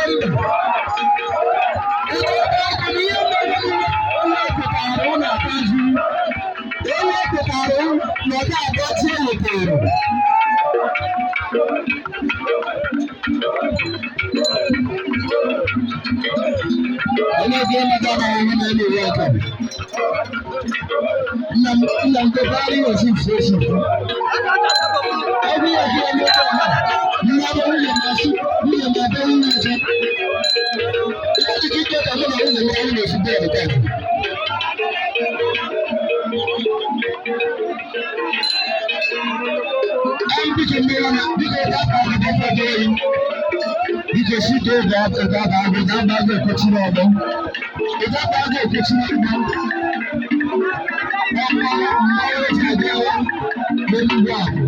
Eje mba. Ebe ọkụ na ihe mmadụ nwa pụtara ụlọ aka ji. Ewu pụtara na ọga abịa tie wetara. Onye ga emega na ewu na elu ya aka. Nna m nna m gobari osi osi. Ebe ya ga eme ka nna m nwunye m asị nwunye m abịa nwunye ọcha. Ihe dị ka ike ka mụ na nwunye m anyị na-esi bed taa. Anyị biko mmiri na biko ga-aba agụ ga eyi. Biko si ka ị ga-aba agụ ga-aba agụ ekochiri ọgbọ. Ị ga-aba agụ ekochiri ọgbọ. Ọgbọ mmanwụ eji abịawa n'Enugwu akụ.